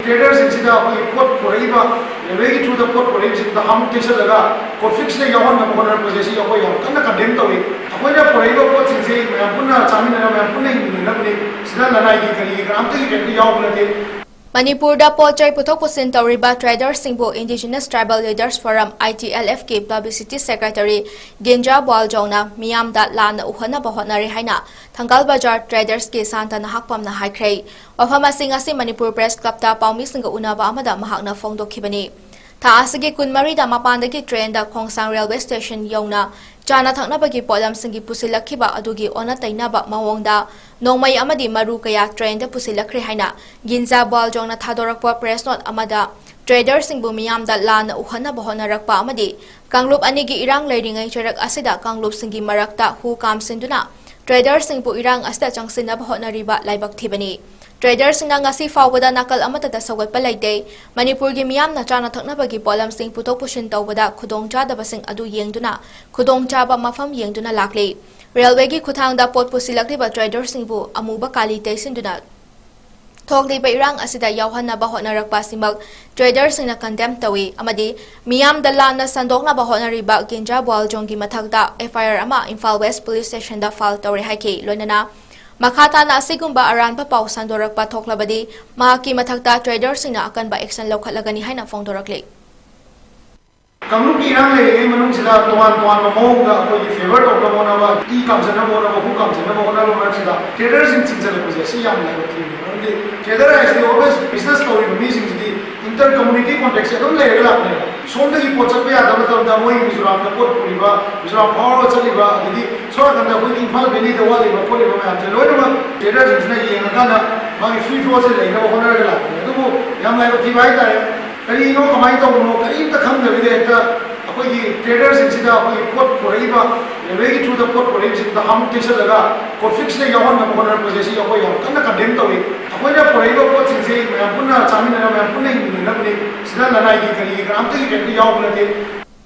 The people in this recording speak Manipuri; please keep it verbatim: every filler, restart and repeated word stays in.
ꯇ꯭ꯔꯦꯗꯔꯁꯤꯡꯁꯤꯗ ꯑꯩꯈꯣꯏꯒꯤ ꯄꯣꯠ ꯄꯨꯔꯛꯏꯕ, ꯔꯦꯜꯋꯦꯒꯤ ꯊ꯭ꯔꯨꯗ ꯄꯣꯠ ꯄꯨꯔꯛꯏꯕꯁꯤꯡꯗ ꯑꯃꯨꯛ ꯇꯦꯛꯁꯤꯜꯂꯒ ꯀꯣꯐꯤꯛꯁꯤꯗ ꯌꯥꯎꯍꯟꯅꯕ ꯍꯣꯠꯅꯔꯛꯄꯁꯦ ꯁꯤ ꯑꯩꯈꯣꯏ ꯌꯥꯝ ꯀꯟꯅ ꯀꯟꯗꯦꯝ ꯇꯧꯏ꯫ ꯑꯩꯈꯣꯏꯅ ꯄꯨꯔꯛꯏꯕ ꯄꯣꯠꯁꯤꯡꯁꯤ ꯃꯌꯥꯝ ꯄꯨꯟꯅ ꯆꯥꯃꯤꯟꯅꯔꯒ ꯃꯌꯥꯝ ꯄꯨꯟꯅ ꯍꯤꯡꯃꯤꯟꯅꯅꯕꯅꯤ꯫ ꯁꯤꯗ ꯂꯅꯥꯏꯒꯤ ꯀꯔꯤꯒꯤ ꯀꯅꯥꯝꯇꯒꯤ ꯀꯔꯤꯝꯇ ꯌꯥꯎꯕ ꯅꯠꯇꯦ꯫ ꯃꯅꯤꯄꯨꯔꯗ ꯄꯣꯠ ꯆꯩ ꯄꯨꯊꯣꯛ ꯄꯨꯁꯤꯟ ꯇꯧꯔꯤꯕ ꯇ꯭ꯔꯦꯗꯔꯁꯤꯡꯕꯨ Indigenous Tribal Leaders Forum, I T L F, ꯀꯤ ꯄꯕ꯭ꯂꯤꯁꯤꯇꯤ ꯁꯦꯀ꯭ꯔꯦꯇꯔꯤ ꯒꯤꯟꯖꯥ ꯕ꯭ꯋꯥꯜꯖꯧꯅ ꯃꯤꯌꯥꯝꯗ ꯂꯥꯟꯅ ꯎꯍꯟꯅꯕ ꯍꯣꯠꯅꯔꯤ ꯍꯥꯏꯅ ꯊꯪꯒꯥꯜ ꯕꯖꯥꯔ ꯇ꯭ꯔꯦꯗꯔꯁꯀꯤ ꯁꯥꯟꯇ ꯅꯍꯥꯛꯄꯝꯅ ꯍꯥꯏꯈ꯭ꯔꯦ꯫ ꯋꯥꯐꯝ ꯑꯁꯤ ꯉꯁꯤ ꯃꯅꯤꯄꯨꯔ ꯄ꯭ꯔꯦꯁ ꯀ꯭ꯂꯕꯇ ꯄꯥꯎꯃꯤꯁꯤꯡꯒ ꯎꯅꯕ ꯑꯃꯗ ꯃꯍꯥꯛꯅ ꯐꯣꯡꯗꯣꯛꯈꯤꯕꯅꯤ꯫ ꯊꯥ ꯑꯁꯤꯒꯤ ꯀꯨꯟꯃꯔꯤꯗ ꯃꯄꯥꯟꯗꯒꯤ ꯇ꯭ꯔꯦꯟꯗ ꯈꯣꯡꯁꯥꯡ ꯔꯦꯜꯋꯦ ꯁ꯭ꯇꯦꯁꯟ ꯌꯧꯅ ꯆꯥꯅ ꯊꯛꯅꯕꯒꯤ ꯄꯣꯠꯂꯝꯁꯤꯡꯒꯤ ꯄꯨꯁꯤꯜꯂꯛꯈꯤꯕ ꯑꯗꯨꯒꯤ ꯑꯣꯟꯅ ꯇꯩꯅꯕ ꯃꯑꯣꯡꯗ ꯅꯣꯡꯃꯩ ꯑꯃꯗꯤ ꯃꯔꯨ ꯀꯌꯥ ꯇ꯭ꯔꯦꯟꯗ ꯄꯨꯁꯤꯜꯂꯛꯈ꯭ꯔꯦ ꯍꯥꯏꯅ ꯒꯤꯟꯖꯥ ꯕ꯭ꯋꯥꯜꯖꯣꯡꯅ ꯊꯥꯗꯣꯔꯛꯄ ꯄ꯭ꯔꯦꯁ ꯅꯣꯠ ꯑꯃꯗ ꯇ꯭ꯔꯦꯗꯔꯁꯤꯡꯕꯨ ꯃꯤꯌꯥꯝꯗ ꯂꯥꯟꯅ ꯎꯍꯟꯅꯕ ꯍꯣꯠꯅꯔꯛꯄ ꯑꯃꯗꯤ ꯀꯥꯡꯂꯨꯞ ꯑꯅꯤꯒꯤ ꯏꯔꯥꯡ ꯂꯩꯔꯤꯉꯩ ꯆꯩꯔꯛ ꯑꯁꯤꯗ ꯀꯥꯡꯂꯨꯞꯁꯤꯡꯒꯤ ꯃꯔꯛꯇ ꯍꯨ ꯀꯥꯝꯁꯤꯟꯗꯨꯅ ꯇ꯭ꯔꯦꯗꯔꯁꯤꯡꯕꯨ ꯏꯔꯥꯡ ꯑꯁꯤꯗ ꯆꯪꯁꯤꯟꯅꯕ ꯍꯣꯠꯅꯔꯤꯕ ꯂꯥꯏꯕꯛ ꯊꯤꯕꯅꯤ꯫ ꯇ꯭ꯔꯦꯗꯔꯁꯤꯡꯅ ꯉꯁꯤ ꯐꯥꯎꯕꯗ ꯅꯥꯀꯜ ꯑꯃꯠꯇꯗ ꯁꯧꯒꯠꯄ ꯂꯩꯇꯦ꯫ ꯃꯅꯤꯄꯨꯔꯒꯤ ꯃꯤꯌꯥꯝꯅ ꯆꯥꯅ ꯊꯛꯅꯕꯒꯤ ꯄꯣꯠꯂꯝꯁꯤꯡ ꯄꯨꯊꯣꯛ ꯄꯨꯁꯤꯟ ꯇꯧꯕꯗ ꯈꯨꯗꯣꯡꯆꯥꯗꯕꯁꯤꯡ ꯑꯗꯨ ꯌꯦꯡꯗꯨꯅ ꯈꯨꯗꯣꯡꯆꯥꯕ ꯃꯐꯝ ꯌꯦꯡꯗꯨꯅ ꯂꯥꯛꯂꯤ꯫ ꯔꯦꯜꯋꯦꯒꯤ ꯈꯨꯠꯊꯥꯡꯗ ꯄꯣꯠ ꯄꯨꯁꯤꯜꯂꯛꯂꯤꯕ ꯇ꯭ꯔꯦꯗꯔꯁꯤꯡꯕꯨ ꯑꯃꯨꯕ ꯀꯥꯂꯤ ꯇꯩꯁꯤꯟꯗꯨꯅ ꯊꯣꯛꯂꯤꯕ ꯏꯔꯥꯡ ꯑꯁꯤꯗ ꯌꯥꯎꯍꯟꯅꯕ ꯍꯣꯠꯅꯔꯛꯄ ꯑꯁꯤꯃꯛ ꯇ꯭ꯔꯦꯗꯔꯁꯤꯡꯅ ꯀꯟꯗꯦꯝ ꯇꯧꯏ ꯑꯃꯗꯤ ꯃꯤꯌꯥꯝꯗ ꯂꯥꯟꯅ ꯁꯟꯗꯣꯛꯅꯕ ꯍꯣꯠꯅꯔꯤꯕ ꯒꯤꯟꯖꯥ ꯕ꯭ꯋꯥꯜꯖꯣꯡꯒꯤ ꯃꯊꯛꯇ F I R ꯑꯃ ꯏꯝꯐꯥꯜ ꯋꯦꯁ ꯄꯨꯂꯤꯁ ꯁ꯭ꯇꯦꯁꯟꯗ ꯐꯥꯏꯜ ꯇꯧꯔꯦ ꯍꯥꯏꯈꯤ꯫ ꯂꯣꯏꯅꯅ ꯃꯈꯥ ꯇꯥꯅ ꯑꯁꯤꯒꯨꯝꯕ ꯑꯔꯥꯟꯕ ꯄꯥꯎ ꯁꯟꯗꯣꯔꯛꯄ ꯊꯣꯛꯂꯕꯗꯤ ꯃꯍꯥꯛꯀꯤ ꯃꯊꯛꯇ ꯇ꯭ꯔꯦꯗꯔꯁꯤꯡꯅ ꯑꯀꯟꯕ ꯑꯦꯛꯁꯟ ꯂꯧꯈꯠꯂꯒꯅꯤ ꯍꯥꯏꯅ ꯐꯣꯡꯗꯣꯔꯛꯂꯤ꯫ ꯀꯥꯡꯂꯨꯞꯀꯤ ꯏꯔꯥꯡ ꯂꯩꯔꯤꯉꯩ ꯃꯅꯨꯡꯁꯤꯗ ꯇꯣꯉꯥꯟ ꯇꯣꯉꯥꯟꯕ ꯃꯑꯣꯡꯗ ꯑꯩꯈꯣꯏꯒꯤ ꯐꯦꯚꯔ ꯇꯧꯅꯕ ꯍꯣꯠꯅꯕ, ꯏ ꯀꯥꯝꯖꯅꯕ ꯍꯣꯠꯅꯕ, ꯍꯨ ꯀꯥꯝꯖꯅꯕ ꯍꯣꯠꯅꯕ ꯃꯔꯛꯁꯤꯗ ꯇ꯭ꯔꯦꯗꯔꯁꯤꯡ ꯆꯤꯡꯁꯤꯜꯂꯛꯄꯁꯦ ꯁꯤ ꯌꯥꯝ ꯂꯥꯏꯕꯛ ꯊꯤꯕꯅꯤ꯫ ꯃꯔꯝꯗꯤ ꯇ꯭ꯔꯦꯗꯔ ꯍꯥꯏꯁꯤꯗꯤ always business ꯇꯧꯔꯤꯕ ꯃꯤꯁꯤꯡꯁꯤꯗꯤ inter community contact ꯁꯦ ꯑꯗꯨꯝ ꯂꯩꯔꯒ ꯂꯥꯛꯄꯅꯦꯕ꯫ ꯁꯣꯝꯗꯒꯤ ꯄꯣꯠ ꯆꯠꯄ ꯌꯥꯗꯕ ꯃꯇꯝꯗ ꯃꯣꯏ ꯃꯤꯖꯣꯔꯥꯝꯗ ꯄꯣꯠ ꯄꯨꯔꯤꯕ, ꯃꯤꯖꯣꯔꯥꯝ ꯐꯥꯎꯔꯒ ꯆꯠꯂꯤꯕ, ꯑꯗꯒꯤ ꯁꯣꯝ ꯅꯥꯀꯟꯗ ꯑꯩꯈꯣꯏꯒꯤ ꯏꯝꯐꯥꯜ ꯚꯦꯂꯤꯗ ꯋꯥꯠꯂꯤꯕ ꯈꯣꯠꯂꯤꯕ ꯃꯌꯥꯝꯁꯦ ꯂꯣꯏꯅꯃꯛ ꯇ꯭ꯔꯦꯗꯔꯁꯤꯡꯁꯤꯅ ꯌꯦꯡꯉꯀꯥꯟꯗ ꯃꯥꯒꯤ ꯐ꯭ꯔꯤ ꯐ꯭ꯂꯣꯁꯦ ꯂꯩꯅꯕ ꯍꯣꯠꯅꯔꯒ ꯂꯥꯛꯄꯅꯦ꯫ ꯑꯗꯨꯕꯨ ꯌꯥꯝ ꯂꯥꯏꯕꯛ ꯊꯤꯕ ꯍꯥꯏꯇꯥꯔꯦ꯫ ꯀꯔꯤꯅꯣ, ꯀꯃꯥꯏꯅ ꯇꯧꯕꯅꯣ, ꯀꯔꯤꯝꯇ ꯈꯪꯗꯕꯤꯗ ꯍꯦꯛꯇ ꯑꯩꯈꯣꯏꯒꯤ ꯇ꯭ꯔꯦꯗꯔꯁꯤꯡꯁꯤꯗ ꯑꯩꯈꯣꯏꯒꯤ ꯄꯣꯠ ꯄꯨꯔꯛꯏꯕ, ꯔꯦꯜꯋꯦꯒꯤ ꯊ꯭ꯔꯨꯗ ꯄꯣꯠ ꯄꯨꯔꯛꯏꯕꯁꯤꯡꯗ ꯑꯃꯨꯛ ꯇꯦꯛꯁꯤꯜꯂꯒ ꯀꯣꯐꯤꯛꯁꯤꯗ ꯌꯥꯎꯍꯟꯅꯕ ꯍꯣꯠꯅꯔꯛꯄꯁꯦ ꯁꯤ ꯑꯩꯈꯣꯏ ꯌꯥꯝ ꯀꯟꯅ ꯀꯟꯗꯦꯝ ꯇꯧꯏ꯫ ꯑꯩꯈꯣꯏꯅ ꯄꯨꯔꯛꯏꯕ ꯄꯣꯠꯁꯤꯡꯁꯤ ꯃꯌꯥꯝ ꯄꯨꯟꯅ ꯆꯥꯃꯤꯟꯅꯔꯒ ꯃꯌꯥꯝ ꯄꯨꯟꯅ ꯍꯤꯡꯃꯤꯟꯅꯅꯕꯅꯤ꯫ ꯁꯤꯗ ꯂꯅꯥꯏꯒꯤ ꯀꯔꯤꯒꯤ ꯀꯅꯥꯝꯇꯒꯤ ꯀꯔꯤꯝꯇ ꯌꯥꯎꯕ ꯅꯠꯇꯦ꯫